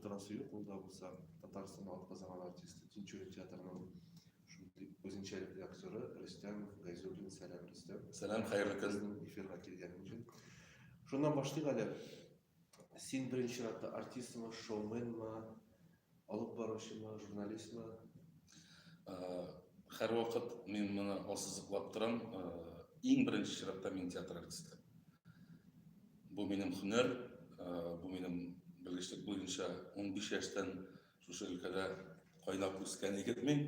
торасы юк, ул да булса Татарстанның атказанган артисты, Тинчурин театрының шундый үзенчәлекле актеры Рөстәм Гайзуллин. Сәлам, Рөстәм. Сәлам, хәерле көн. Безнең эфирга килгәнең өчен. Шуннан башлыйк әле. Син беренче чиратта артистмы, шоуменмы, алып баручымы, журналистмы? Һәрвакыт мин моны ассызыклап торам. Иң беренче чиратта мин театр артисты. Бу минем һөнәр, бу минем белгечлек буенча 15 яшьтән шушы өлкәдә кайнап үскән егет мин.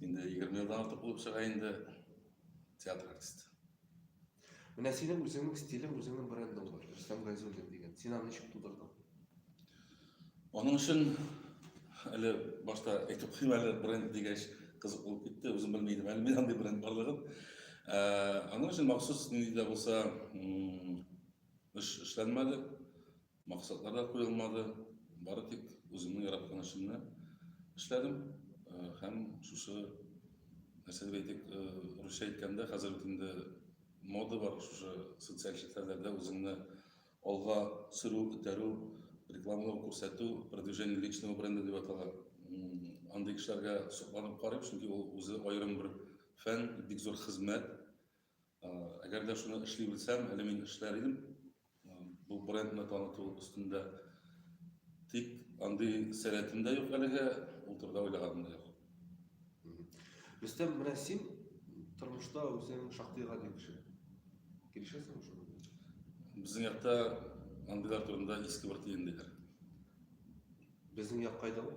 Инде 20 елдан артык булып чыга инде театр артисты. Менә синең үзеңнең стилең, үзеңнең брендың бар. Рөстәм Гайзуллин дигән. Син аны ничек тудырдың? Аның өчен әле башта әйтеп куйыйм әле, бренд дигәч кызык булып китте. Үзем белми идем әле мин андый бренд барлыгын. Аның өчен махсус нинди дә булса эш эшләнмәде. Максатлар да куелмады, бары тик үземнең яраткан эшемне эшләдем һәм шушы, нәрсә дип әйтик, русча әйткәндә, хәзер бит инде мода бар, шушы социаль челтәрләрдә үзеңне алга сөрү, этәрү, рекламалау, күрсәтү, продвижение личного бренда дип атала. Андый кешеләргә сокланып карыйм, чөнки ул үзе аерым бер фән, бик зур хезмәт. Әгәр дә шуны эшли белсәм, әле мин эшләр идем. Бу брендны таныту өстендә. Тик андый сәләтем дә юк әлегә, ул турыда уйлаганым да юк. Рөстәм, менә син тормышта үзең шактый гади кеше. Килешәсеңме шуның белән? Безнең якта андыйлар турында иске бер тиен диләр. Безнең як кайда ул?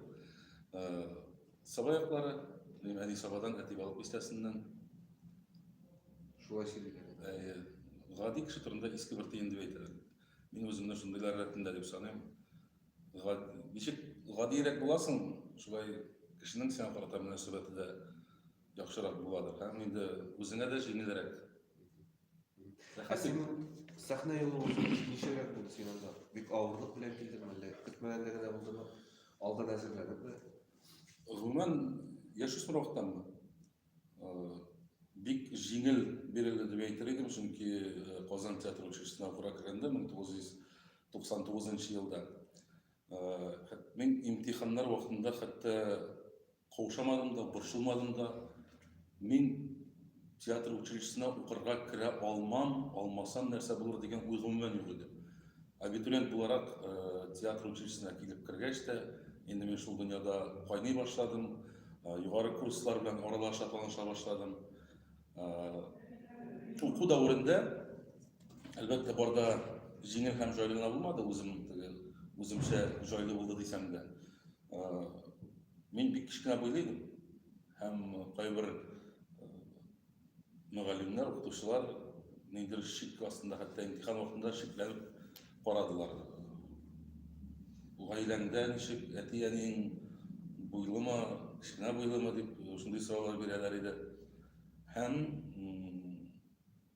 Саба яклары, минем әни Сабадан, әти Балык Бистәсеннән. Шулай сөйлиләр. Әйе. Гади кеше турында иске бер тиен дип әйтәләр. Мин үземне шундыйлар рәтендә дип саныйм. Ничек гадиерәк буласың, шулай кешенең сиңа карата мөнәсәбәте дә яхшырак буладыр. Һәм инде үзеңә дә җиңелрәк. Ә синең сәхнә юлың ничегрәк булды син анда? Бик авырлык белән килдеңме, әллә көтмәгәндә генә булдымы? Алдан әзерләнепме? Гомумән, яшүсмер вакыттанмы? Бик җиңел бирелде дип әйтер идем, чөнки Казан театр училищесына укырга кергәндә 1999 елда мин имтиханнар вакытында хәтта Каушамадым да, борчылмадым да. Мин театр училищесына укырга керә алмам, алмасам нәрсә булыр дигән уй гомумән юк иде. Абитуриент буларак э, театр училищесына килеп кергәч тә, инде мин шул дөньяда кайный башладым, э, югары курслар белән аралаша, таныша башладым. Э, уку дәверендә, әлбәттә, бар да җиңел һәм җайлы гына булмады, үзем теге үземчә җайлы булды дисәм дә. Мин бик кечкенә буйлы идем. Һәм кайбер мөгаллимнәр, укытучылар ниндидер шик астында, хәтта имтихан вакытында шикләнеп карадылар. Гаиләңдә ничек, әти-әниең буйлымы, кечкенә буйлымы дип шундый сораулар бирәләр иде. Һәм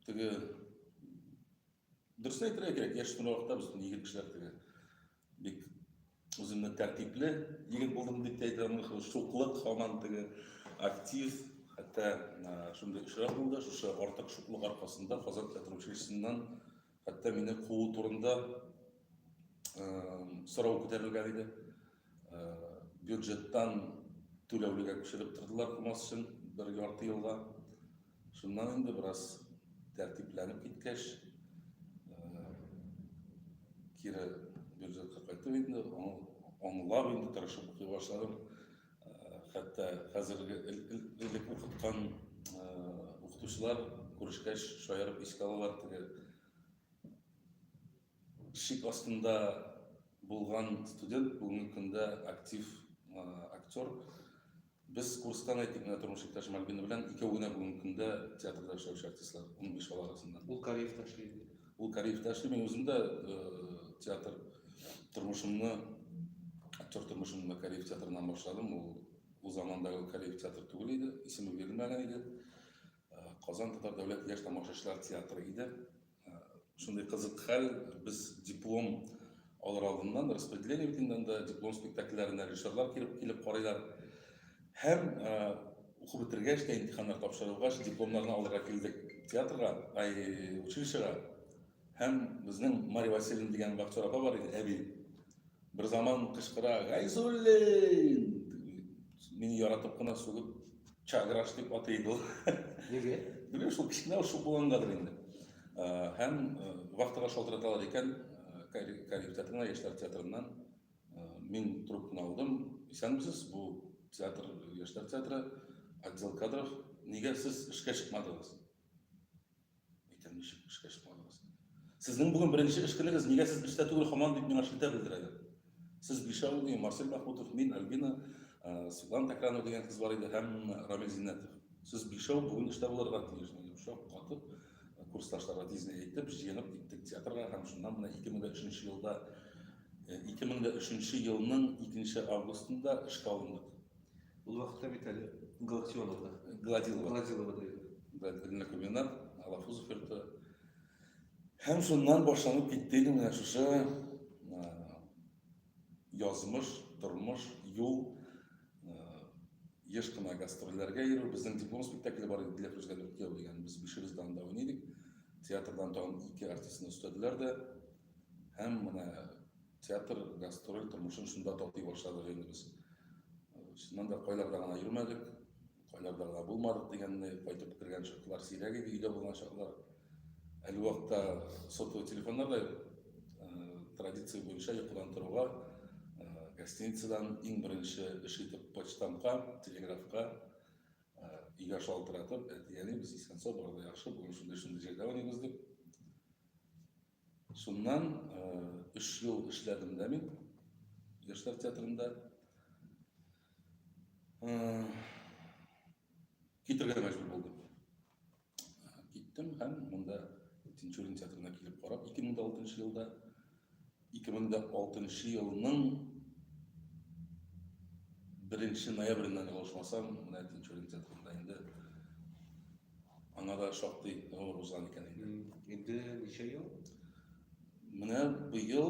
теге Дөресен әйтергә кирәк, яшь вакытта без егет кешеләр теге бик үземне тәртипле егет булдым дип тә әйтә алмыйм. Шуклык һаман теге актив, хәтта шундый очрак булды, шушы артык шуклык аркасында Казан театр училищесыннан хәтта мине куу турында сорау күтәрелгән иде. Бюджеттан түләүлегә күчереп тордылар кумас өчен бер ярты елга. Шуннан инде бераз тәртипләнеп киткәч, кире бюджетка кайтып инде, аңлап инде тырышып укый башладым. Хәтта хәзерге элек укыткан укытучылар күрешкәч шаярып искә алалар теге шик астында булган студент бүгенге көндә актив актер. Без курстан, әйтик, менә тормыш иптәшем Альбина белән икәү генә бүгенге көндә театрда эшләүче артистлар, 15 бала арасыннан. Ул Кариевта эшли иде. Ул Кариевта эшли, мин үзем дә театр тормышымны, актер тормышымны Кариев театрыннан башладым. Ул ул замандагы Кариев театр түгел иде, исеме бирелмәгән иде. Казан татар дәүләт яшь тамашачылар театры иде. Шундый кызык хәл, без диплом алыр алдыннан, распределение бит инде анда, диплом спектакльләренә режиссерлар килеп, килеп карыйлар. Һәм укып бетергәч тә, имтиханнар тапшырылгач, дипломнарны алырга килдек театрга, ай, училищега. Һәм безнең Мария Васильевна дигән вахтер апа бар иде, әби. Бер заман кычкыра, Гайзуллин! Мине яратып кына сүгеп, Чаграш дип атый иде ул. Нигә? Белмим, шул кечкенә шул булгангадыр инде. Һәм вахтага шалтыраталар икән, Кариев театрына, Яшьләр театрыннан. Мин трубканы алдым. Исәнмесез, бу театр, Яшьләр театры, отдел кадров. Нигә сез эшкә чыкмадыгыз? Әйтәм, ничек эшкә чыкмадыгыз? Сезнең бүген беренче эш көнегез, нигә сез эштә түгел һаман дип миңа шелтә белдерәләр. Сез бишәү, ди, Марсель Мәхмүтов, мин, Альбина, Светлана Тәкранова дигән кыз бар иде һәм Рамил Зиннәтов. Сез бишәү бүген эштә булырга тиеш. Дип шак катып, курсташларга тиз генә әйтеп, җыенып киттек театрга һәм шуннан менә 2003 елда 2003 елның 2 августында эшкә алындык. Ул вакытта бит әле Галактионовда. Гладилова. Гладиловада иде. Гладилова комбинат, Алафузов йорты. Һәм шуннан башланып китте инде менә шушы язмыш, тормыш, юл, еш кына гастрольләргә йөрү. Безнең диплом спектакле бар иде, Диләфрүзгә дүрт кияү дигән. Без бишебез дә анда уйный идек. Театрдан тагын ике артистны өстәделәр дә. Һәм менә театр, гастроль тормышын шунда татый башладык инде без. Чыннан да кайларда гына йөрмәдек, кайларда гына булмадык дигәндәй, кайтып кергән чаклар сирәк иде, өйдә булган чаклар. Әле вакытта сотовый телефоннар да юк. Традиция буенча йокыдан торуга гостиницадан иң беренче эш итеп почтамка, телеграфка өйгә шалтыратып, әти-әни, без исән-сау, бар да яхшы, бүген шундый-шундый җирдә уйныйбыз дип. Шуннан өч ел эшләдем дә мин Яшьләр театрында. Китергә мәҗбүр булдым. Киттем һәм монда Тинчурин театрына килеп карап, 2006 елда 2006 елның 1 ноябреннән ялгышмасам, менә Тинчурин театрында инде Аңа да шактый гомер узган икән инде. Инде ничә ел? Менә быел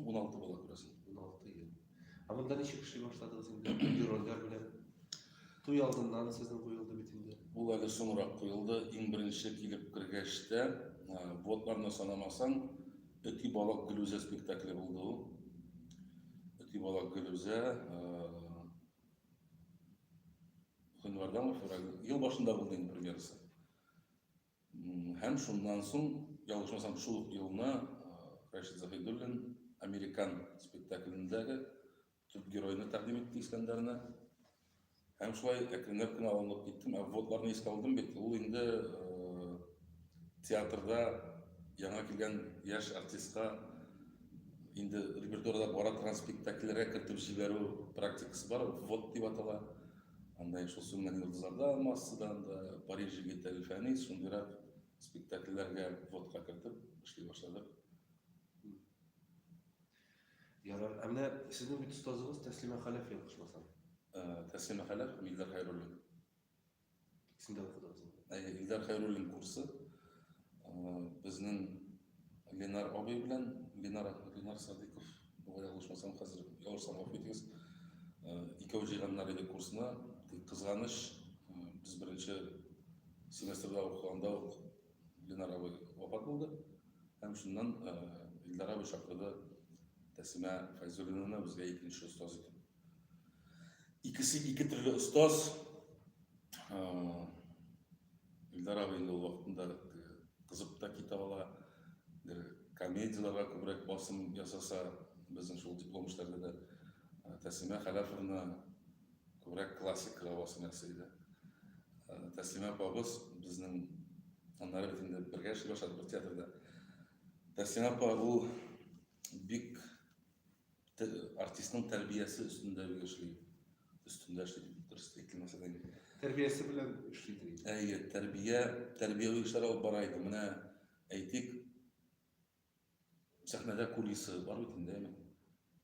16 була күрәсең. 16 ел. Ә монда ничек эшли башладыгыз инде? Нинди рольләр белән? Туй алдыннан сезнең куелды бит инде. Ул әле соңрак куелды. Иң беренче килеп кергәч тә, вводларны санамасаң, Өти балык Гөлүзә спектакле булды ул. Өти балык Гөлүзә, Гыйнвардамы, февраль, ел башында булды инде премьерасы. Һәм шуннан соң, ялгышмасам, шул ук елны Рәшит Заһидуллин Американ спектаклендәге төп геройны тәкъдим итте Искәндәрне. Һәм шулай әкренләп кенә алынып киттем. Ә вводларны искә алдым бит. Ул инде театрда яңа килгән яшь артистка инде репертуарда бара торган спектакльләргә кертеп җибәрү практикасы бар, ввод дип атала. Анда шул Сүнгән йолдызларда, массадан да, Париж егете Әлфәнис, шундыйрак спектакльләргә вводка кертеп эшли башладык. Ярар. Ә менә сезнең бит остазыгыз Тәслимә Хәләф ялгышмасам. Тәслимә Хәләф, Илдар Хәйруллин. Икесен дә укыдыгыз инде. Әйе, Илдар Хәйруллин курсы. Безнең Ленар абый белән Ленар, Ленар Садыйков, бугай ялгышмасам, хәзер ялгышсам гафу итегез. Икәү җыйганнар иде курсны. Тик кызганыч, без беренче семестрда укыганда ук Ленар абый вафат булды. Һәм шуннан Илдар абый чакырды Тәслимә Фәйзуллинаны безгә икенче остаз итеп. Икесе ике төрле остаз. Илдар абый инде ул вакытында кызып та китә ала. Комедияләргә күбрәк басым ясаса, безнең шул диплом эшләрдә дә Тәслимә Хәләфовна күбрәк классикага басым ясый иде. Тәслимә апабыз безнең аннары бит инде бергә эшли башладык бер театрда. Тәслимә апа ул бик артистның тәрбиясе өстендә бик эшли. Өстендә эшли дип дөрес әйтелмәсә дә инде. Тәрбиясе белән эшли ди. Әйе, тәрбия, тәрбияви эшләр алып бара иде. Менә әйтик, сәхнәдә кулиса бар бит инде, әйме?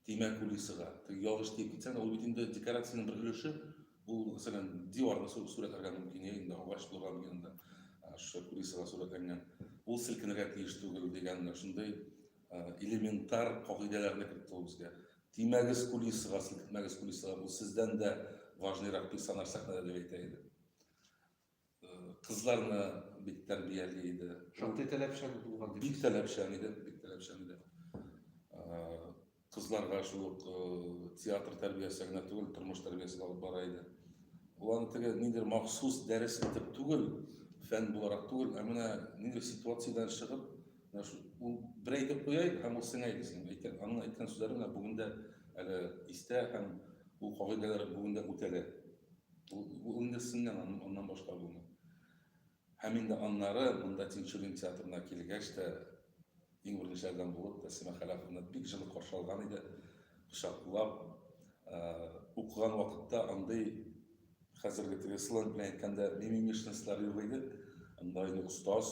Тимә кулисага. Теге ялгыш тиеп китсәң, ул бит инде декорациянең бер өлеше. Ул, мәсәлән, диварны сурәтләргә мөмкин, я инде агач булырга мөмкин анда. Шушы кулисага сурәтләнгән. Ул селкенергә тиеш түгел дигән шундый элементар кагыйдәләрне кертте ул безгә. Тимәгез кулисага, селкетмәгез кулисага, бу сездән дә важныйрак персонаж сәхнәдә дип әйтә иде. Кызларны бик тәрбияли иде. Шактый таләпчән булган дип. Бик таләпчән иде, бик таләпчән иде. Кызларга шул ук театр тәрбиясе генә түгел, тормыш тәрбиясе дә алып бара иде. Ул аны теге ниндидер махсус дәрес итеп түгел, фән буларак түгел, ә менә ниндидер ситуациядән чыгып, менә шул ул бер әйтеп куя иде һәм ул сеңә иде синең. Әйткән, аның әйткән сүзләре менә бүген дә әле истә һәм ул кагыйдәләр бүген дә үтәлә. Ул, ул инде сеңгән, аннан башка булмый. Һәм инде аннары монда Тинчурин театрына килгәч тә, иң беренчеләрдән булып Тәслимә Хәләфовна бик җылы каршы алган иде, кочаклап. Укыган вакытта андый хәзерге теге сленг белән әйткәндә мимимишностьлар юк иде. Анда инде остаз.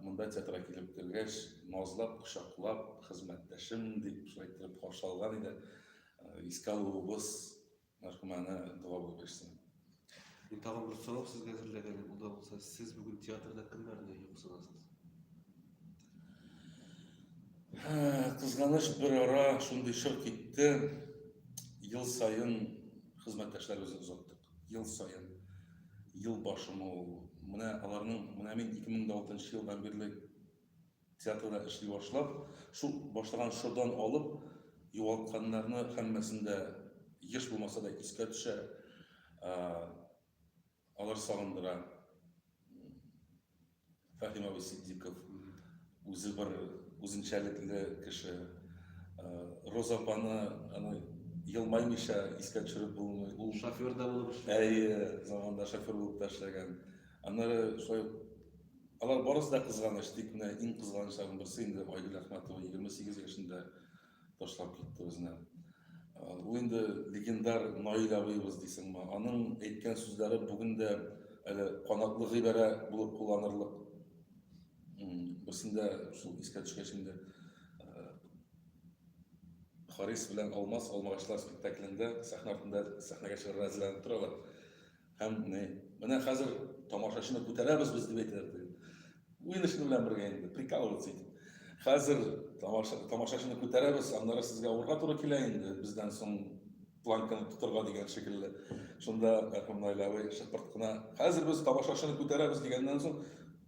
Монда театрга килеп кергәч, назлап, кочаклап, хезмәттәшем дип шулай иттереп каршы алган иде. Искә алуыбыз мәрхүмәне дога булып яшәсен. Мин тагын бер сорау сезгә әзерләгән идем. Ул да булса, сез бүген театрда кемнәрне юксынасыз? Кызганыч, бер ара шундый чор китте. Ел саен хезмәттәшләребезне озаттык. Ел саен. Ел башымы ул. Менә аларның, менә мин 2006 елдан бирле Театрда эшли башлап, шул башлаган чордан алып, югалтканнарны һәммәсен дә еш булмаса да искә төшә. Алар сагындыра. Фәһим абый Ситдиков үзе бер үзенчәлекле кеше. Роза апаны аны елмаймыйча искә төшереп булмый. Ул шофер да булып эшләгән. Әйе, заманда шофер булып та эшләгән. Аннары шулай Алар барысы да кызганыч, тик менә иң кызганычларының берсе инде Айгөл Әхмәтова 28 яшендә ташлап китте безне. Ул инде легендар Наил абыебыз дисеңме? Аның әйткән сүзләре бүген дә әле канатлы гыйбарә булып кулланырлык. Берсендә шул искә төшкәч инде Харис белән Алмаз Алмагачлар спектаклендә сәхнә артында сәхнәгә чыгарга әзерләнеп торалар. Һәм ни, менә хәзер тамашачыны күтәрәбез без дип әйтәләр теге. Уен эшне белән бергә инде, прикалываться итеп. Хәзер тамаша, тамашачыны күтәрәбез, аннары сезгә авырга туры килә инде, бездән соң планканы тотырга дигән шикелле. Шунда мәрхүм Наил абый шыпырт кына, хәзер без тамашачыны күтәрәбез дигәннән соң,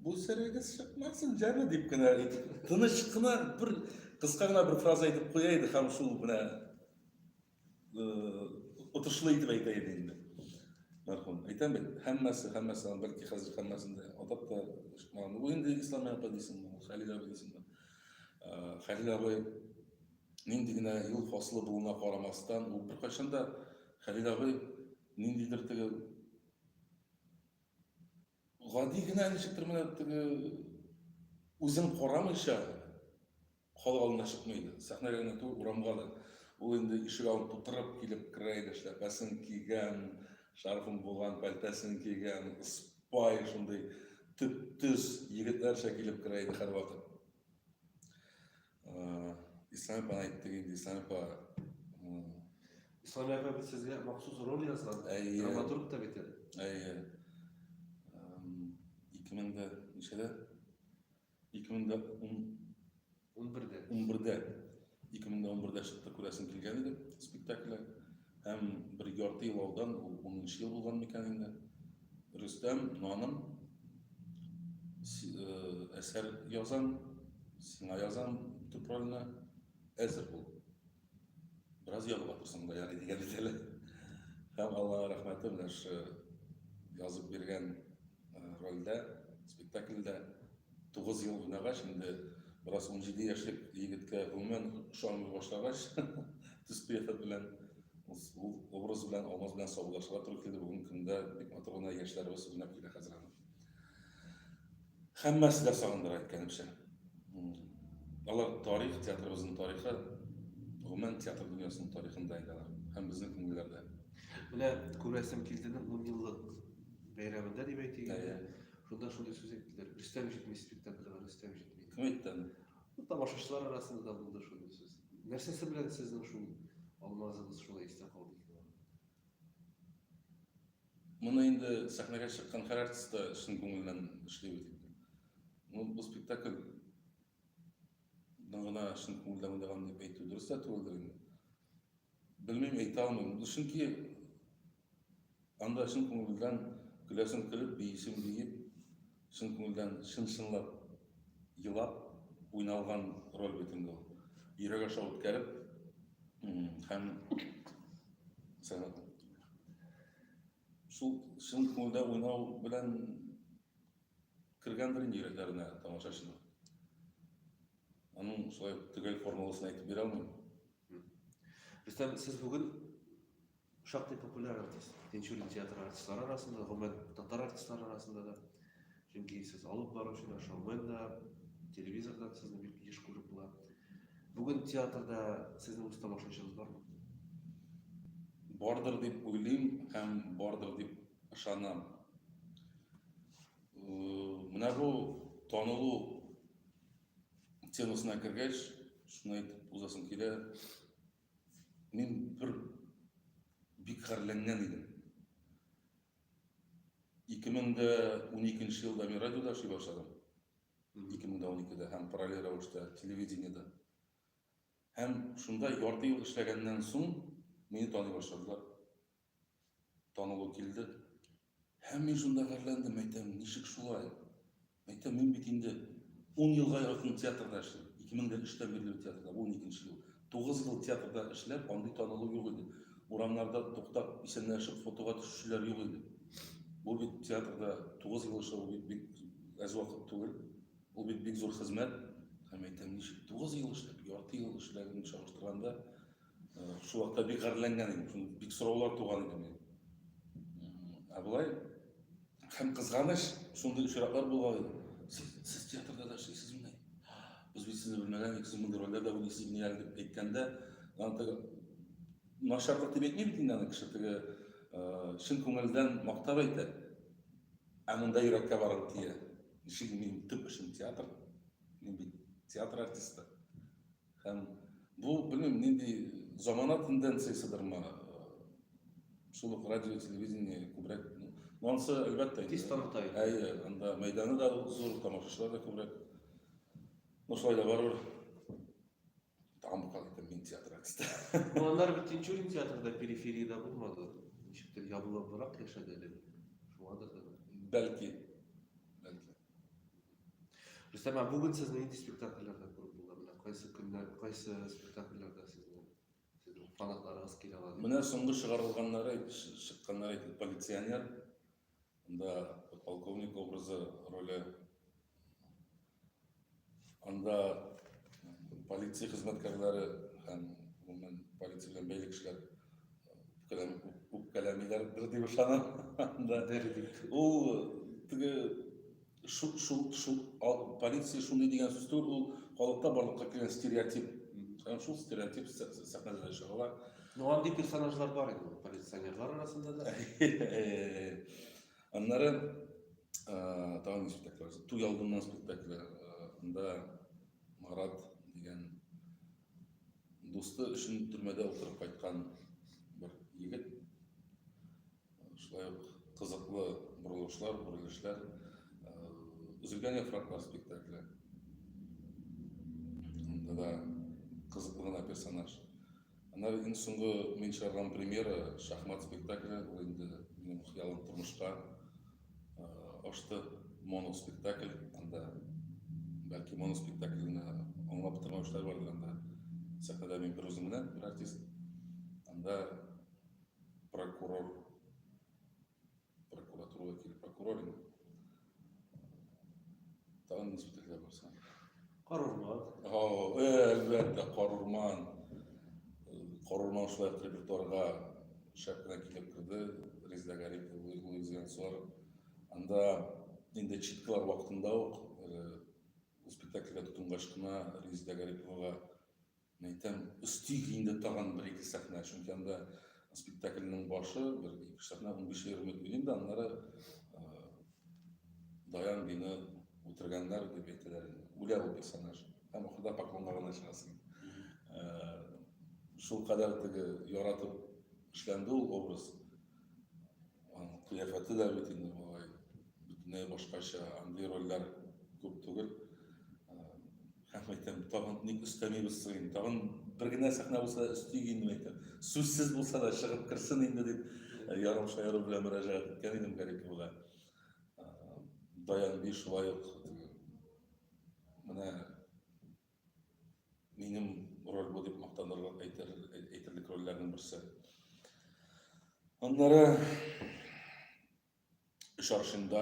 бу серегез чыкмасын, җәме дип кенә әйтеп, тыныч кына бер кыска гына бер фраза әйтеп куя иде һәм шул менә отышлы итеп әйтә иде инде. Мәрхүм. Әйтәм бит, һәммәсе, һәммәсе, бәлки хәзер һәммәсен дә атап та чыкмаган. Ул инде Ислам апа дисеңме, ул Хәлил абый дисеңме. Хәлил абый нинди генә ел фасылы булуына карамастан, ул беркайчан да Хәлил абый ниндидер теге гади генә ничектер менә теге үзен карамыйча Халык алдына чыкмый иде. Сәхнәгә генә түгел, урамга да. Ул инде ишек алдын тутырып килеп керә иде, эшләпәсен кигән, шарфын буган, пәлтәсен кигән, ыспай, шундый төп-төз егетләрчә килеп керә иде һәрвакыт. Ислам апаны әйттек инде, Ислам апа. Ислам апа бит сезгә махсус роль язган. Әйе. Драматург та бит әле. Әйе. 2000 дә ничәдә? 2011-дә. 11-дә. 2011-дә чыкты күрәсем килгән иде спектакле. Һәм бер ярты ел алдан, ул 10 ел булган микән инде. Рөстәм Наным әсәр язам, сиңа язам төп рольне, әзер бул. Бераз ягып атырсың да ярый дигән иде әле. Һәм Аллаһ рәхмәте менә шушы язып биргән рольдә, спектакльдә 9 ел уйнагач, инде бераз 17 яшьлек егеткә гомумән ошамый башлагач, төс кыяфәт белән ул образ белән, Алмаз белән саубуллашырга туры килде. Бүгенге көндә бик матур гына яшьләребез уйнап килә хәзер аны. Һәммәсе дә сагындыра, әйткәнемчә. Алар тарих, театрыбызның тарихы, гомумән театр дөньясының тарихында инде алар һәм безнең күңелләрдә. Менә күрәсем килденең 10 еллык бәйрәмендә дип әйтик инде. Шунда шундый сүз әйттеләр. Рөстәм җитми спектакльгә, Рөстәм җитми. Кем әйтте аны? Тамашачылар арасында да булды шундый сүз. Нәрсәсе белән сезнең шул Алмазыгыз шулай истә калды икән? Моны инде сәхнәгә чыккан һәр артист та чын күңеленнән эшли бит инде. Ну, бу спектакль гына чын күңелдән уйнаган дип әйтү дөрес тә түгелдер инде. Белмим, әйтә алмыйм. Чөнки анда чын күңелдән көләсең көлеп, биисең биеп, чын күңелдән чын-чынлап елап уйналган роль бит инде ул. йөрәк аша үткәреп һәм шул чын күңелдә уйнау белән кергәндер инде йөрәкләренә тамашачының. Аның шулай төгәл формуласын әйтеп бирә алмыйм. Рөстәм, сез бүген шактый популяр артист. Тинчурин театры артистлары арасында, гомумән татар артистлары арасында да. Чөнки сез алып баручы да, шоумен да, телевизордан сезне бик еш күреп була. Бүген театрда сезнең үз тамашачыгыз бармы? Бардыр дип уйлыйм һәм бардыр дип ышанам. Менә бу танылу темасына кергәч, шуны әйтеп узасым килә. Мин бер бик гарьләнгән идем. 2012 елда мин радиода эшли башладым. 2012-дә һәм параллель рәвештә телевидениедә. Һәм шунда ярты ел эшләгәннән соң мине таный башладылар. Танылу килде. Һәм мин шунда гарьләндем, әйтәм, ничек шулай? Әйтәм, мин бит инде 10 елга якын театрда эшлим. 2003-тән бирле театрда, бу 12 ел. 9 ел театрда эшләп, андый танылу юк иде. Урамнарда туктап, исәнләшеп, фотога төшүчеләр юк иде. Бу бит театрда 9 ел эшләү бит бик әз вакыт түгел. Ул бит бик зур хезмәт. Һәм әйтәм, ничек 9 ел эшләп, ярты ел эшләгәнне чагыштырганда, шул вакытта бик гарьләнгән идем. Шундый бик сораулар туган иде минем. Ә болай һәм кызганыч, шундый очраклар булган иде. Сез, сез театрда да эшлисезмени? Без бит сезне белмәгән идек, сез мондый рольдә дә уйныйсызмыни әле дип әйткәндә, аны теге начарлык дип әйтми бит инде аны кеше, теге чын күңелдән мактап әйтә. Ә монда йөрәккә барып тия. Ничек минем төп эшем театр. Мин бит театр артисты. Һәм бу, белмим, нинди замана тенденцияседерме, шул ук радио, телевидение күбрәк, ну, анысы, әлбәттә, Тиз таныта инде. Әйе, анда мәйданы да зур, тамашачылар да күбрәк. Ну, шулай да барыбер тагын бер кат әйтәм, мин театр артисты. Ну, аннары бит Тинчурин театры да перифериядә булмады. Ничектер ябылыбрак яшәде әле. Шуңадыр да. Бәлки. Бәлки. Рөстәм, ә бүген сезне нинди спектакльләрдә күреп була? Менә кайсы көннәр, кайсы спектакльләрдә сезне сезнең фанатларыгыз килә ала? Менә соңгы чыгарылганнары, чыкканнары әйтте, полиционер. Анда подполковник образы роле. Анда полиция хезмәткәрләре һәм гомумән полиция белән бәйле кешеләр үпкәләмиләрдер дип ышанам. Анда ул теге шул шул шул полиция шундый дигән сүз түгел, ул халыкта барлыкка килгән стереотип. Һәм шул стереотип сәхнәдә дә чагыла. Ну, андый персонажлар бар инде, полиционерлар арасында да. Аннары тагын ни спектакль бар? Туй алдыннан спектакле. Анда Марат дигән дусты өчен төрмәдә утырып кайткан бер егет. Шулай ук кызыклы борылышлар, борылышлар. Өзелгән яфраклар спектакле. Анда да кызыклы гына персонаж. Аннары иң соңгы мин чыгарган премьера шахмат спектакле, ул инде минем хыялым тормышка ашты. Моноспектакль, анда бәлки моноспектакльне аңлап бетермәүчеләр бардыр анда. Сәхнәдә мин бер үзем генә, бер артист. Анда прокурор, прокуратура вәкиле, прокурор инде. Тагын ни спектакльләр бар соң? Карурман. Әлбәттә, Карурман. Карурман шулай ук репертуарга шәп кенә килеп керде. Резеда Гарипова, Луиза Янсуар. Анда инде читкалар вакытында ук ул спектакльгә тотынгач кына Резеда Гариповага Әйтәм, өстик инде тагын бер-ике сәхнә, чөнки анда спектакльнең башы бер ике сәхнә, 15-20 минут уйныйм да, аннары Даян бине үтергәннәр дип әйтәләр инде. Үлә ул персонаж. Һәм ахырда поклонга гына чыгасың. Шул кадәр теге яратып эшләнде ул образ. Аның кыяфәте дә бит инде болай бөтенләй башкача, андый рольләр күп түгел. Һәм әйтәм, тагын ник өстәмибез соң инде, тагын бер генә сәхнә булса да өстик инде, әйтәм. Сүзсез булса да чыгып керсен инде дип, ярым шаяру белән мөрәҗәгать иткән идем Гариповага. Даян би шулай ук менә минем роль бу дип мактанырлык әйтер, әйтерлек рольләрнең берсе. Аннары Өч аршинда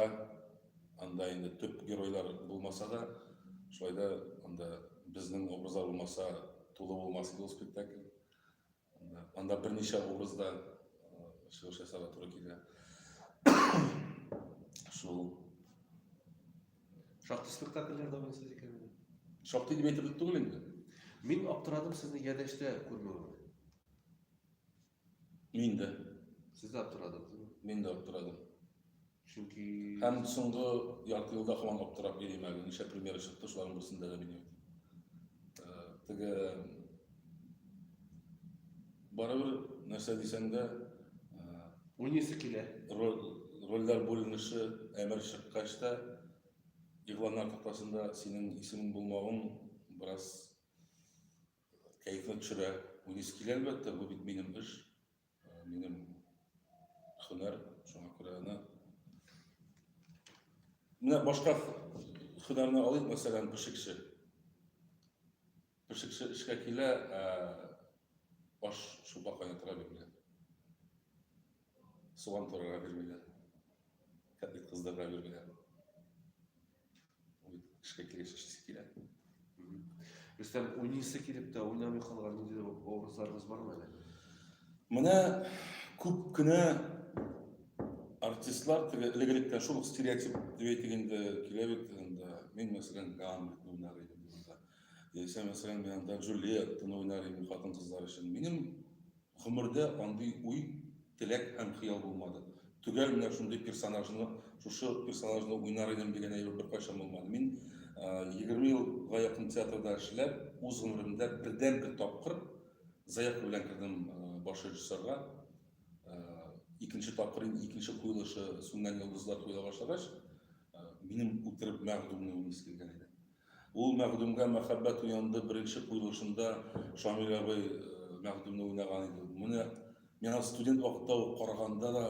анда инде төп геройлар булмаса да, шулай да анда безнең образлар булмаса, тулы булмас иде ул спектакль. Анда, анда берничә образда чыгыш ясарга туры килә. Шул. Шактый спектакльләрдә уйныйсыз икән инде. Шактый дип әйтерлек түгел инде. Мин аптырадым сезне Ядәштә күрмәвемә. Мин дә. Сез дә аптырадыгызмы? Мин дә аптырадым. Чөнки Һәм соңгы ярты елда һаман аптырап йөрим әле. Ничә премьера чыкты, шуларның берсендә дә мин юк. Теге барыбер нәрсә дисәң дә, уйныйсы килә. Роль, рольләр бүленеше әмер чыккач та, игъланнар тактасында синең исемең булмавың бераз Кәефне төшерә. Уйныйсы килә, әлбәттә, бу бит минем эш, минем һөнәр, шуңа күрә аны Менә башка һөнәрне алыйк, мәсәлән, пешекче. Пешекче эшкә килә, ә аш шулпа кайнатырга бирмиләр. Суган турарга бирмиләр. Котлет кыздырырга бирмиләр. Эшкә килгәч эшлисе килә. Рөстәм, уйныйсы килеп тә уйнамый калган ниндидер образларыгыз бармы әле? Менә күп кенә артистлар теге элек-электән шул ук стереотип дип әйтик инде килә бит инде. Мин, мәсәлән, Гамлетны уйнар идем монда. Яисә, мәсәлән, мин анда Джульеттаны уйнар идем хатын-кызлар өчен. Минем Гомердә андый уй, теләк һәм хыял булмады. Төгәл менә шундый персонажны, шушы персонажны уйнар идем дигән әйбер беркайчан булмады. Мин 20 елга якын театрда эшләп, үз гомеремдә бердәнбер тапкыр заявка белән кердем баш режиссерга. Икенче тапкыр инде икенче куелышы Сүнгән йолдызлар куела башлагач, минем утырып Мәгъдүмне уйныйсы килгән иде. Ул Мәгъдүмгә мәхәббәт уянды беренче куелышында Шамил абый Мәгъдүмне уйнаган иде. Менә миңа студент вакытта ук караганда да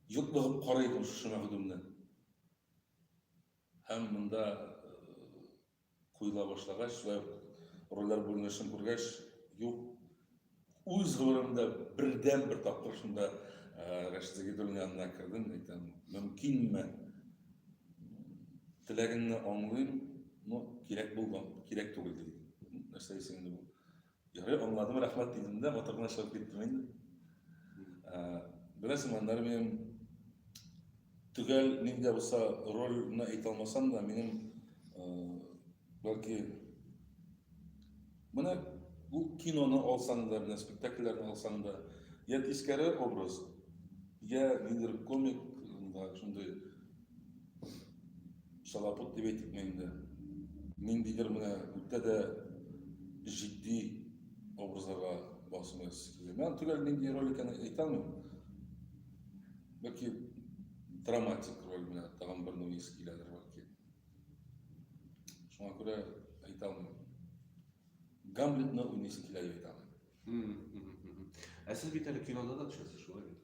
йотлыгып карый идем шушы Мәгъдүмне. Һәм монда куела башлагач, шулай ук рольләр бүленешен күргәч, юк, Үз гомеремдә бердәнбер тапкыр шунда Рәшит Загидуллин янына кердем, әйтәм, мөмкинме? Теләгеңне аңлыйм, но кирәк булган, кирәк түгел диде. Нәрсә дисең инде бу? Ярый, аңладым, рәхмәт дидем дә, матур гына чыгып киттем инде. Беләсең, аннары минем төгәл нинди дә булса рольне әйтә алмасам да, минем бәлки Менә бу киноны алсаң да, менә спектакльләрне алсаң да, я тискәре образ, я ниндидер комик, да, шундый шалапут дип әйтикме инде. Ниндидер менә үтә дә җитди образларга басым ясыйсы килә. Мин төгәл нинди роль икәнен әйтә алмыйм. Бәлки драматик роль менә тагын бер уйныйсы киләдер бәлки. Шуңа күрә әйтә алмыйм. Гамлетны уйныйсы килә дип әйтә алмыйм. Ә сез бит әле кинода да төшәсез, шулай бит?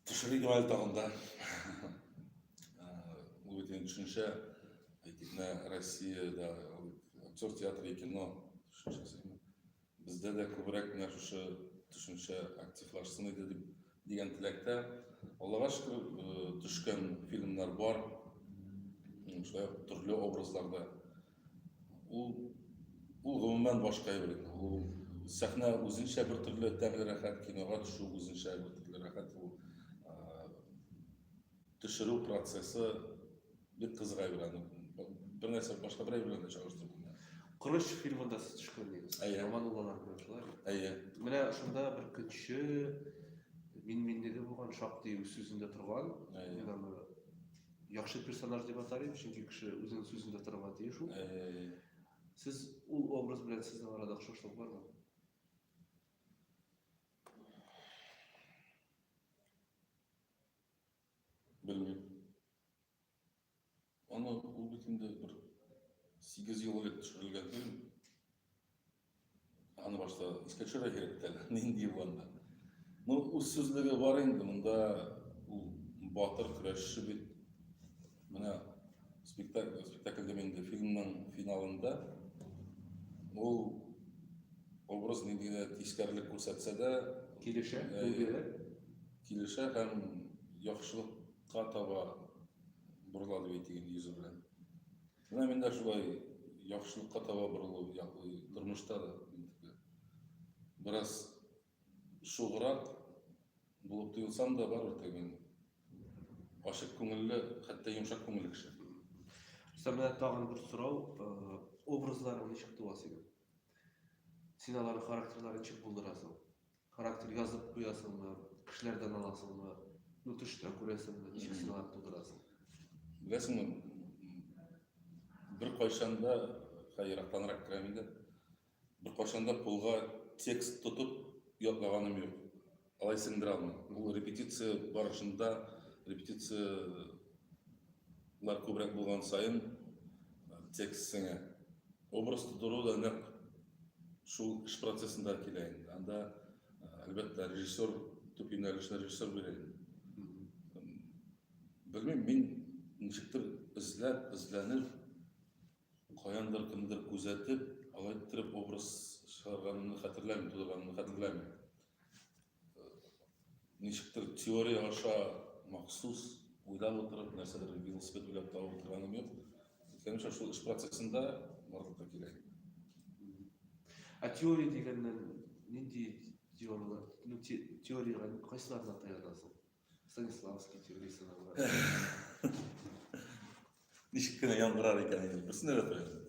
Төшер идем әле тагын да. Ул бит инде төшенчә, әйтик, менә Россиядә актер театры и кино төшенчәсе. Бездә дә күбрәк менә шушы төшенчә активлашсын иде дип дигән теләктә. Аллага шөкер, төшкән фильмнар бар. Шулай ук төрле образларда. Ул ул гомумән башка әйбер инде. Ул сәхнә үзенчә бер төрле тәмле рәхәт, кинога төшү үзенчә бер төрле рәхәт. Ул төшерү процессы бик кызык әйбер аны. Бер нәрсә башка бер әйбер белән дә чагыштырып булмый. Корыч фильмында сез төшкән идегез. Әйе. Амануллалар белән шулай бит? Әйе. Менә шунда бер көнче мин-минлеге булган, шактый үз сүзендә торган. Әйе. Мин аны яхшы персонаж дип атар идем, чөнки кеше үзенең сүзендә торырга тиеш ул. Әйе. Сез ул образ белән сезнең арада охшашлык бармы? Белмим. Аны ул бит инде бер 8 ел элек төшерелгән фильм. Аны башта искә төшерергә кирәк бит әле, нинди ел анда. Ну, үз сүзлеге бар инде, монда ул батыр көрәшче бит. Менә спектакль, спектакль дим инде, фильмның финалында Ул образ нинди генә тискәрелек күрсәтсә дә, килешә, билгеле. Килешә һәм яхшылыкка таба борыла дип әйтик инде йөзе белән. Менә мин дә шулай яхшылыкка таба борылу яклый тормышта да. Бераз шуграк булып тоелсам да, барыбер теге мин ачык күңелле, хәтта йомшак күңелле кеше. Рөстәм, менә тагын бер сорау, образларың ничек туа синең? Син аларның характерларын ничек булдырасың? Характер язып куясыңмы, кешеләрдән аласыңмы, ну төштә күрәсеңме, ничек син аларны тудырасың? Беләсеңме, бер кайчан да, хәер, ерактанрак керәм инде, Беркайчан да кулга текст тотып ятлаганым юк. Алай сеңдерә алмыйм. Ул репетиция барышында, репетицияләр күбрәк булган саен текст сеңә. Образ тудыру да нәкъ шул эш процессында килә инде. Анда, әлбәттә, режиссер, төп юнәлешне режиссер бирә инде. Белмим, мин ничектер эзләп, эзләнеп, Каяндыр кемдер күзәтеп, алай иттереп образ чыгарганымны хәтерләмим, тудырганымны хәтерләмим. Ничектер теория аша махсус уйлап утырып, нәрсәдер велосипед уйлап табып утырганым юк. Әйткәнемчә, шул эш процессында барлыкка килә. Ә теория дигәннән нинди теорияләр, ну, теориягә кайсыларына таянасың? Станиславский теориясенә. Ничек кенә яңгырар икән инде, берсенә дә таянмыйм.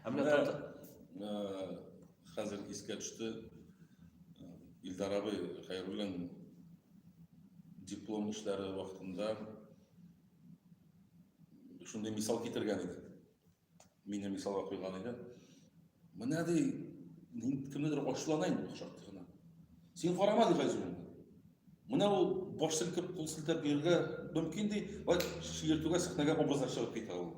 Ә менә хәзер искә төште, Илдар абый Хәйруллин диплом эшләре вакытында шундый мисал китергән иде. Мине мисалга куйган иде. Менә ди, кемнедер ачулана инде шактый гына. Син карама ди Гайзуллин. Менә ул баш селкеп, кул селтәп йөрергә мөмкин ди, вәт йөртүгә сәхнәгә образлар чыгып китә ул.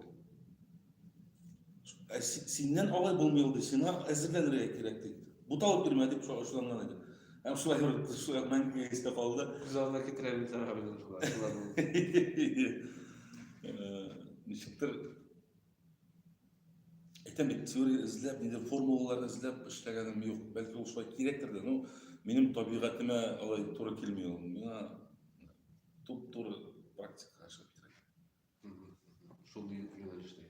Ә синнән алай булмый ул ди, сиңа әзерләнергә кирәк ди. Буталып йөрмә дип шулай ачуланган иде. Һәм шулай бер шулай мәңгегә истә калды. Күз алдына китерә бит абыйның шулай. Ничектер әйтәм бит, теория эзләп, нидер формулалар эзләп эшләгәнем юк. Бәлки ул шулай кирәктер дә. Ну, минем табигатемә алай туры килми ул. Миңа туп-туры практикага эшләп кирәк. Шундый юнәлештә.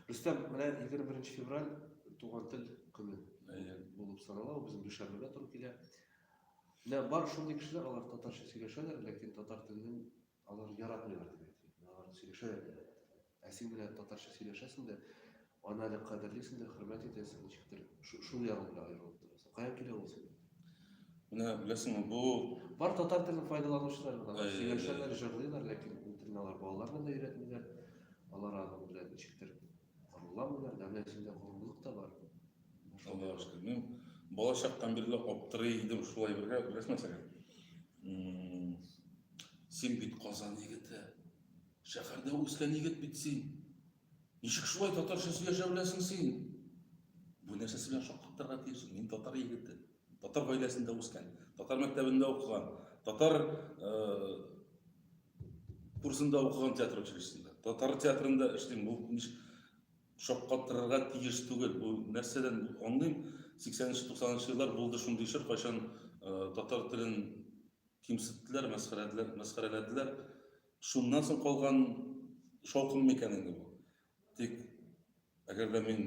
Рөстәм, менә 21 февраль туган тел көне булып санала, ул безнең дүшәмбегә туры килә. Менә бар шундый кешеләр, алар татарча сөйләшәләр, ләкин татар телен алар яратмыйлар дип әйтик. Алар сөйләшәләр. Ә син менә татарча сөйләшәсең дә, аны әле кадерлисең дә, хөрмәт итәсең, ничектер шул ягың белән аерылып торасың. Каян килә ул сиңа? Менә беләсеңме, бу Бар татар телен файдаланучылар, алар сөйләшәләр, җырлыйлар, ләкин ул телне алар балаларына да өйрәтмиләр. Алар аның белән ничектер горурланмыйлар. Ә менә синдә горурлык та бар. Аллага шөкер. Мин бала чактан бирле аптырый идем шулай бергә, беләсеңме нәрсәгә? Син бит Казан егете. Шәһәрдә үскән егет бит син. Ничек шулай татарча сөйләшә беләсең син? Бу нәрсәсе белән шаккатырга тиеш? Мин татар егете. Татар гаиләсендә үскән, татар мәктәбендә укыган, татар курсында укыган театр училищесында. Татар театрында эшлим. Бу ничек шаккатырырга тиеш түгел. Бу нәрсәдән аңлыйм? 80-90 еллар булды шундый чор, кайчан татар телен кимсеттеләр, мәсхәрәләделәр, мәсхәрәләделәр. Шуннан соң калган шаукым микән инде бу? Тик әгәр дә мин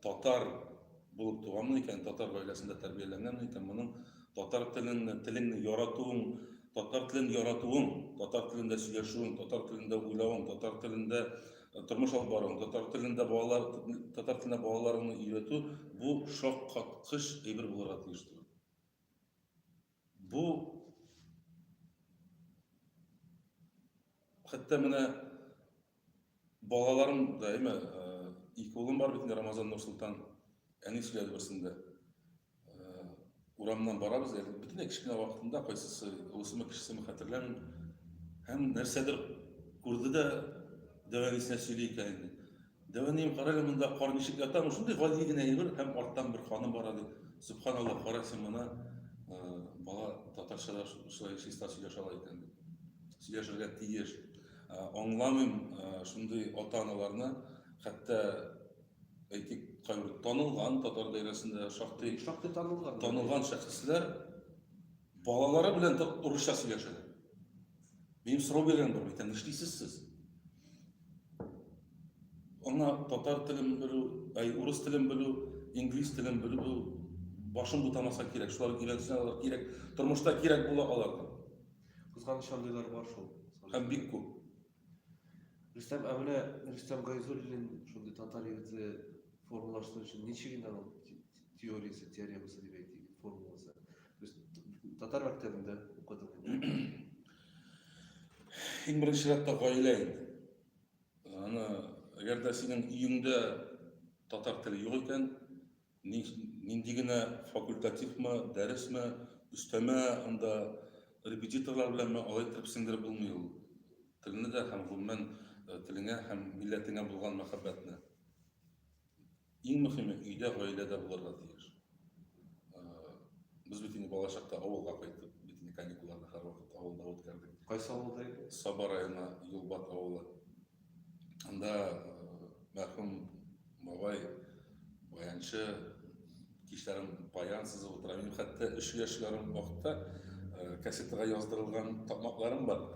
татар булып туганмын икән, татар гаиләсендә тәрбияләнгәнмен икән, моның татар телен, телеңне яратуың, татар телен яратуың, татар телендә сөйләшүең, татар телендә уйлавың, татар телендә э, тормыш алып баруың, татар телендә балалар, татар теленә балаларыңны өйрәтү, бу шаккаткыч әйбер булырга тиеш түгел. Бу хәтта менә балаларым да, әйме, ике улым бар бит инде, Рамазан, Нурсултан. Әни сөйләде берсендә. Урамнан барабыз, әле бөтенләй кечкенә вакытында, кайсысы олысымы, кечесеме хәтерләмим. Һәм нәрсәдер күрде дә дәү әнисенә сөйли икән инде. Дәү әнием, кара әле монда кар ничек ята, ну шундый гади генә әйбер, һәм арттан бер ханым бара ди. Сөбханалла, кара син моны, бала татарча да шулай чиста сөйләшә ала икән дип. Сөйләшергә тиеш. Аңламыйм шундый ата-аналарны, хәтта әйтик, кайбер танылган татар даирәсендә шактый шактый танылган танылган шәхесләр балалары белән урысча сөйләшәләр. Минем сорау биргән бар, әйтәм, нишлисез сез? Аңа татар телен белү, ай, урыс телен белү, инглиз телен белү башын бутамаса кирәк, шулар өйрәнсен алар кирәк, тормышта кирәк була аларга. Кызганыч, андыйлар бар шул. Һәм бик күп. Рөстәм, ә менә Рөстәм Гайзуллин шундый татар егете формалаштыру өчен ничек инде аның теориясе, теоремасы дип әйтик, формуласы? То есть татар мәктәбендә укыдың инде. Иң беренче чиратта гаилә инде. Аны, әгәр дә синең өеңдә татар теле юк икән, нинди генә факультативмы, дәресме, өстәмә анда репетиторлар беләнме, алай итеп сеңдереп булмый ул телне дә һәм гомумән э, телеңә һәм милләтеңә булган мәхәббәтне. Иң мөһиме өйдә, гаиләдә булырга тиеш. Э, без бит инде балачакта авылга кайтып, бит инде каникулларны һәрвакыт авылда үткәрдек. Кайсы авылда иде? Саба районы, Юлбат авылы. Анда э, мәрхүм бабай баянчы кичләрен баян сызып утыра. Минем хәтта өч яшь ярым вакытта э, кассетага яздырылган такмакларым бар.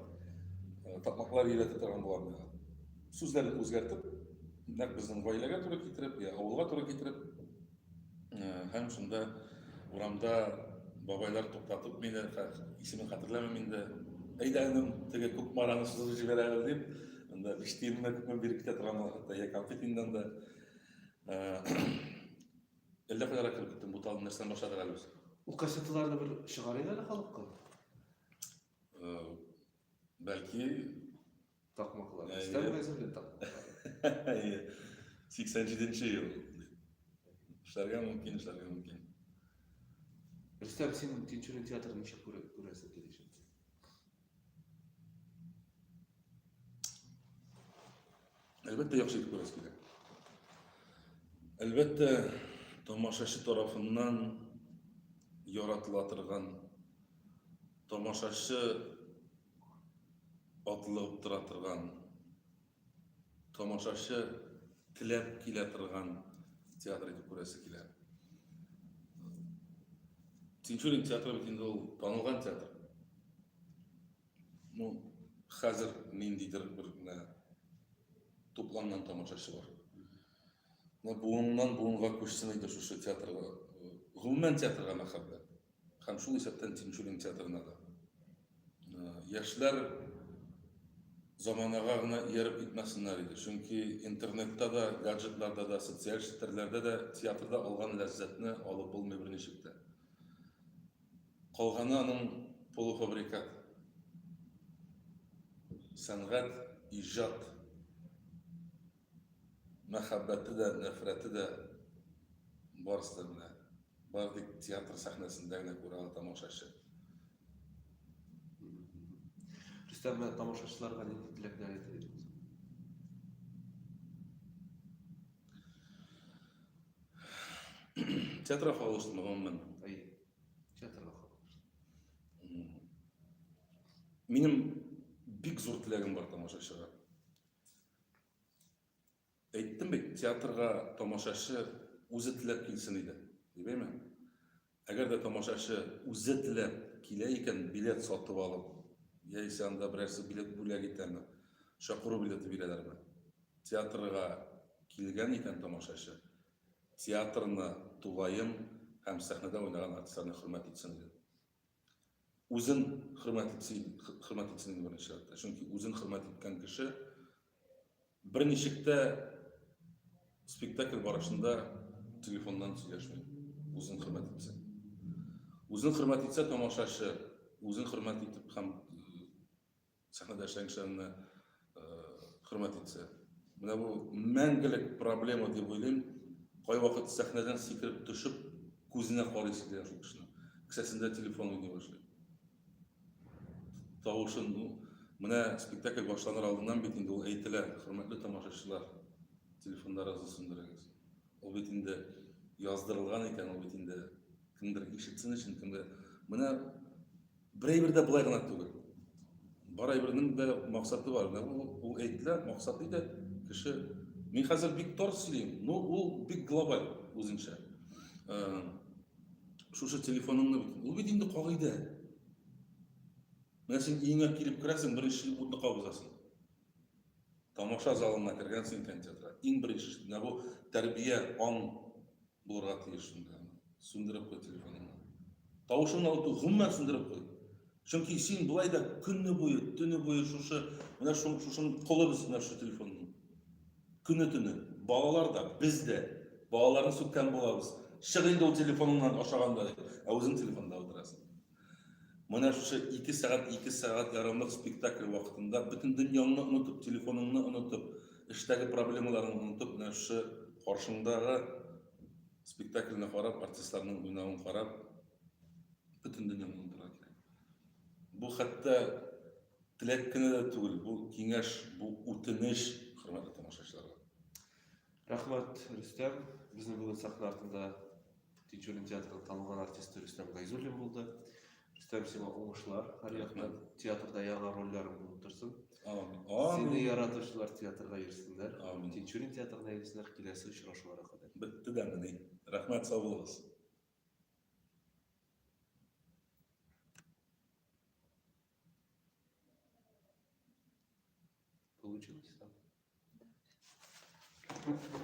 Такмаклар өйрәтә торган була миңа. Сүзләрен үзгәртеп, нәкъ безнең гаиләгә туры китереп, я авылга туры китереп, һәм шунда урамда бабайлар туктатып мине, исемен хәтерләмим инде, әйдә энем, теге Кукмараны сызып җибәр әле дип, анда 5 тиенме күпме биреп китә торган хәтта, я конфет инде анда. Әллә кайларга кереп киттем, буталдым, нәрсәдән башладык әле без? Ул кассеталарны бер чыгарыйк әле халыкка. Бәлки такмаклар. Рөстәм Гайзуллин такмаклары. Әйе. 87 ел. Эшләргә мөмкин, эшләргә мөмкин. Рөстәм, син Тинчурин театрын ничек күрәсең киләчәктә? Әлбәттә, яхшы итеп күрәсе килә. Әлбәттә, тамашачы тарафыннан яратыла торган, тамашачы атлыгып тора торган, тамашачы теләп килә торган театр итеп күрәсе килә. Тинчурин театры бит инде ул танылган театр. Ну, хәзер ниндидер бер менә тупланган тамашачы бар. Менә буыннан буынга күчсен иде шушы театрга, гомумән театрга мәхәббәт. Һәм шул исәптән Тинчурин театрына да. Яшьләр заманага гына ияреп китмәсеннәр иде. Чөнки интернетта да, гаджетларда да, социаль челтәрләрдә дә театрда алган ләззәтне алып булмый берничек тә. Калганы аның полуфабрикат. Сәнгать, иҗат, мәхәббәте дә, нәфрәте дә барысы да менә бары тик театр сәхнәсендә генә күрә ала тамашачы. Рөстәм, менә тамашачыларга нинди теләкләр әйтер идегез? Театрга кагылышлымы гомумән? Әйе. Театрга кагылышлы. Минем бик зур теләгем бар тамашачыга. Әйттем бит, театрга тамашачы үзе теләп килсен иде, дип әйме? Әгәр дә тамашачы үзе теләп килә икән, билет сатып алып, яисә анда берәрсе билет бүләк итәме, чакыру билеты бирәләрме? Театрга килгән икән тамашачы, театрны тулаем һәм сәхнәдә уйнаган артистларны хөрмәт итсен иде. Үзен хөрмәт итсен, хөрмәт итсен иде беренче чиратта. Чөнки үзен хөрмәт иткән кеше берничек тә спектакль барышында телефоннан сөйләшми. Үзен хөрмәт итсә. Үзен хөрмәт итсә тамашачы, үзен хөрмәт итеп һәм сәхнәдә эшләгән кешеләрне хөрмәт итсә. Менә бу мәңгелек проблема дип уйлыйм. Кайвакыт сәхнәдән сикереп төшеп, күзенә карыйсы килә шул кешенең. Кесәсендә телефон уйный башлый. Тавышын, ну, менә спектакль башланыр алдыннан бит инде ул әйтелә, хөрмәтле тамашачылар, телефоннарыгызны сүндерегез. Ул бит инде яздырылган икән, ул бит инде кемдер ишетсен өчен, кемдер. Менә Бер әйбер дә болай гына түгел. Бар әйбернең дә максаты бар. Менә ул, ул әйтелә, максат иде, кеше Мин хәзер бик тар сөйлим, но ул бик глобаль үзенчә. Э, шушы телефоныңны бит, ул бит инде кагыйдә. Менә син өеңә килеп керәсең, беренче утны кабызасың. Тамаша залына кергәнсең икән театрга. Иң беренче менә бу тәрбия, аң булырга тиеш шунда. Сүндереп куй телефоныңны. Тавышыңны алып куй, гомумән сүндереп куй. Чөнки син болай да көне буе, төне буе шушы, менә шушының колы без менә шушы телефонның. Көне төне. Балалар да, без дә балаларны сүккән булабыз. Чык инде ул телефоныңнан ашаганда дип, ә үзең телефонда утырасың. Менә шушы 2 сәгать, 2 сәгать ярымлык спектакль вакытында бөтен дөньяңны онытып, телефоныңны онытып, эштәге проблемаларыңны онытып, менә шушы каршыңдагы спектакльне карап, артистларның уйнавын карап, бөтен дөньяңны онытырга кирәк. Бу хәтта теләк кенә дә түгел, бу киңәш, бу үтенеч, хөрмәтле тамашачыларга. Рәхмәт, Рөстәм. Безнең бүген сәхнә артында Тинчурин театрының танылган артисты Рөстәм Гайзуллин булды. Рөстәм, сиңа уңышлар һәр яктан. Театрда яңа рольләрең булып торсын. Амин. Сине яратучылар театрга йөрсеннәр. Амин. Тинчурин театрына йөрсеннәр. Киләсе очрашуларга кадәр. Бетте дә мени. Рәхмәт, сау булыгыз. Получилось там?